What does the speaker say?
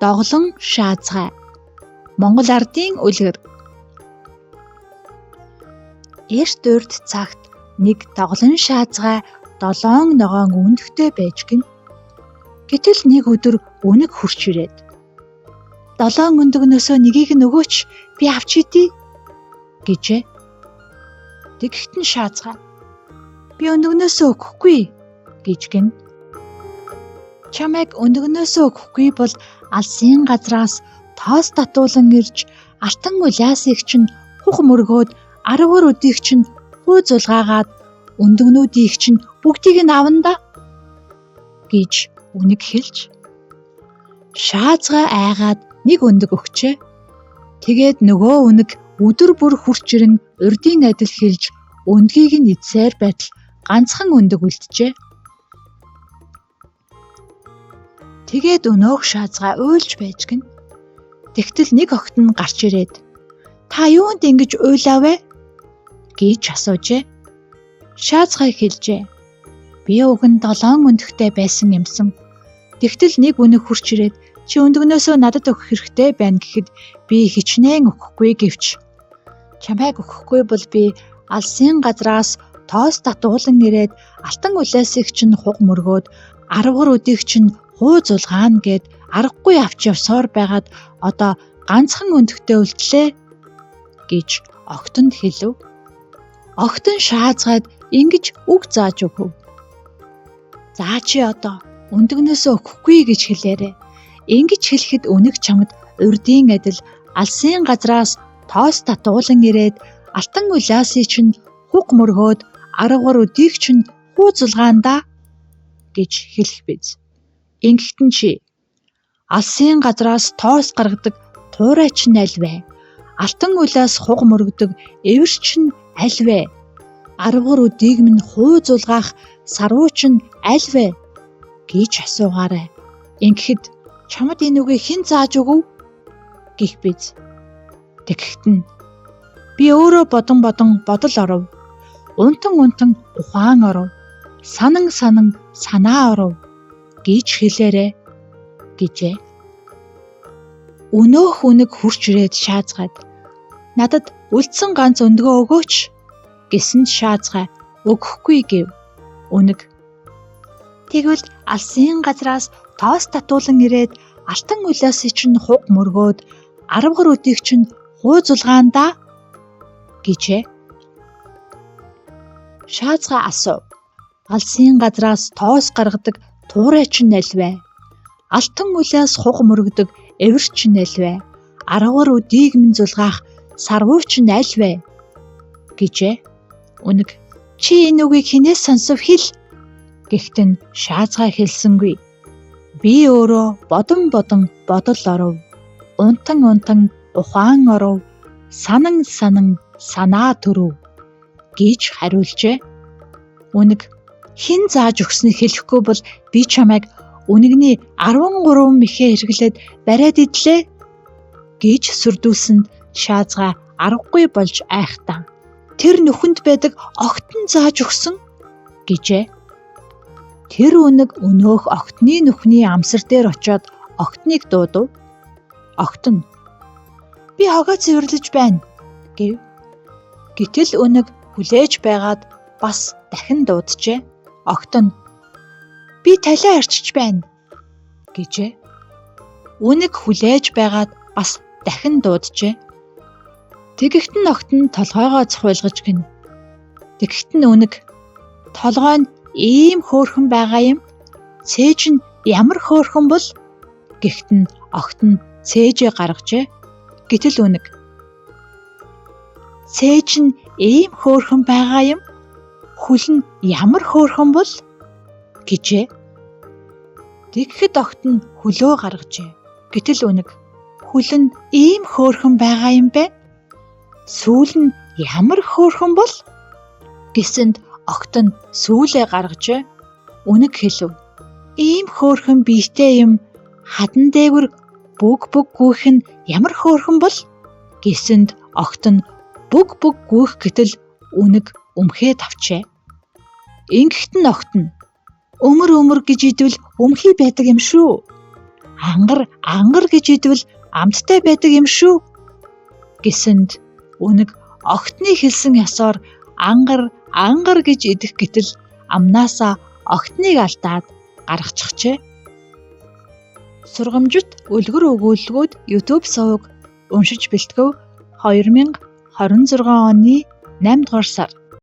Доглон шаазгай. Монгол ардын үлгэр. Эрт урд цагт нэг доглон шаазгай долоон ногоон өндөгтэй байж гэнэ. Гэтэл нэг өдөр үнэг хурч ирээд долоон өндөгнөөсөө нэгийг нь өгөөч, би авч идье гэжээ. Тэгэхэд нь шаазгай би өндөгнөөсөө өгөхгүй гэж гэнэ. Чамайг өндөгнөөсөө өгөхгүй бол алсын газраас тоос татуулан ирж алтан улиасыг чинь хух мөргөөд арвар өдийг чинь хуу зулгаагаад өндөгнүүдийг чинь бүгдийг нь авна да гэж үнэг хэлж шаазгай айгаад нэг өндөг өгчээ. Тэгээд нөгөө үнэг өдөр бүр хурч ирэн урдын адил хэлж өндгийг нь идсээр байтал ганцхан өндөг үлджээ. Тэгээд өнөөх шаазгай уйлж байж гэнэ. Тэгтэл нэг охид нь гарч ирээд та юунд ингэж уйлаа вэ гэж асуужээ. Шаазгай хэлжээ. Би уг нь долоон өндөгтэй байсан юмсан. Тэгтэл нэг үнэг хурч ирээд чи өндөгнөөсөө надад өгөх хэрэгтэй байна гэхэд би хичнээн өгөхгүй гэвч чамайг өгөхгүй бол би алсын газраас тоос татуулан ирээд алтан улиасыг чинь хуг мөргөөд арвар өдийг чинь хуу зулгаана гэд аргагүй авч явсаар байгаад одоо ганцхан өндөгтэй үлдлээ гэж огтонд хэлв. Огтон шаазгаад ингэж үг зааж өгөв. За чи одоо өндөгнөөсөө өгөхгүй гэж хэлээрэй. Ингэж хэлэхэд үнэг чамд урдын адил алсын газраас тоос татуулан ирээд алтан улиасыг чинь хуг мөргөөд арвар өдийг чинь хуу зулгаана даа гэж хэлэх биз. Ингэхэд нь чи алсын газраас тоос гаргадаг туурай чинь аль вэ? Алтан улиас хуг мөргөдөг эвэр чинь аль вэ? Арвар өдийг минь хуу зулгаах саруу чинь аль вэ? Гэж асуугаарай. Ингэхэд чамд энэ үгийг хэн зааж өгөв? Гэх биз. Тэгэхэд нь би өөрөө бодон бодон бодол оров. Унтан унтан ухаан оров. Санан санан санаа оров гэж хэлээрэй гэжээ. Өнөөх үнэг хурч ирээд шаазгаад надад үлдсэн ганц өндгөө өгөөч гэсэнд шаазгай өгөхгүй гэв. Үнэг тэгвэл алсын газраас тоос татуулан ирээд алтан улиасыг чинь хуг мөргөөд арвар өдийг чинь хуу зулгаана даа гэжээ. Шаазгай асуув. Алсын газраас тоос гаргадаг туурай чинь аль вэ? Алтан улиас хуг мөргөдөг эвэр чинь аль вэ? Арвар өдийг минь зулгаах сарвуу чинь аль вэ? Гэжээ. Үнэг чи энэ үгийг хэнээс сонсов хэл? Гэхдээ нь шаазгай хэлсэнгүй. Би өөрөө бодон бодон бодол оров. Унтан унтан ухаан оров. Санан санан санаа төрөв гэж хариулжээ. Үнэг хэн зааж өгсөнийг хэлэхгүй бол би чамайг үнэгний 13 мэхээ хэрэглээд бариад идлээ гэж сүрдүүлсэнд шаазгай аргагүй болж айхтан. Тэр нүхэнд байдаг огтон зааж өгсөн гэжээ. Тэр үнэг өнөөх огтны нүхний амсар дээр очиод огтныг дуудав. Огтон би хогоо цэвэрлэж байна гэв. Гэтэл үнэг хүлээж байгаад бас дахин дууджээ. Огтон би талиа арчиж байна гэжээ. Үнэг хүлээж байгаад бас дахин дууджээ. Тэгэхэд нь огт нь толгойгоо цохиулгаж гэнэ. Тэгэхэд нь үнэг толгой нь ийм хөөрхөн байгаа юм. Цээж нь ямар хөөрхөн бол? Гэхдээ нь огт нь цээжээ гаргажээ. Гэтэл үнэг цээж нь ийм хөөрхөн байгаа юм. Хөл нь ямар хөөрхөн бол? Гэжээ. Тэгэхэд огт нь хөлөө гаргажээ. Гэтэл үнэг хөл нь ийм хөөрхөн байгаа юм байна. Сүүл нь ямар хөөрхөн бол? Гэсэнд огт нь сүүлээ гаргажээ. Үнэг хэлв. Ийм хөөрхөн биетэй юм хадан дээгүр бүг бүг гүйх нь ямар хөөрхөн бол? Гэсэнд огт нь бүг бүг гүйх гэтэл үнэг өмхөө тавчээ. Ингэхэд нь огт нь өмөр өмөр гэж идвэл өмхий байдаг юм шүү. Ангар ангар гэж идвэл амттай байдаг юм шүү гэсэнд үнэг охидны хэлсэн ёсоор ангар ангар гэж идэх гэтэл амнаасаа охидныг алдаад гаргачихжээ. Сургамжит үлгэр өгүүлэлгүүд YouTube суваг уншиж бэлтгэв 2026 оны 8 дугаар сар.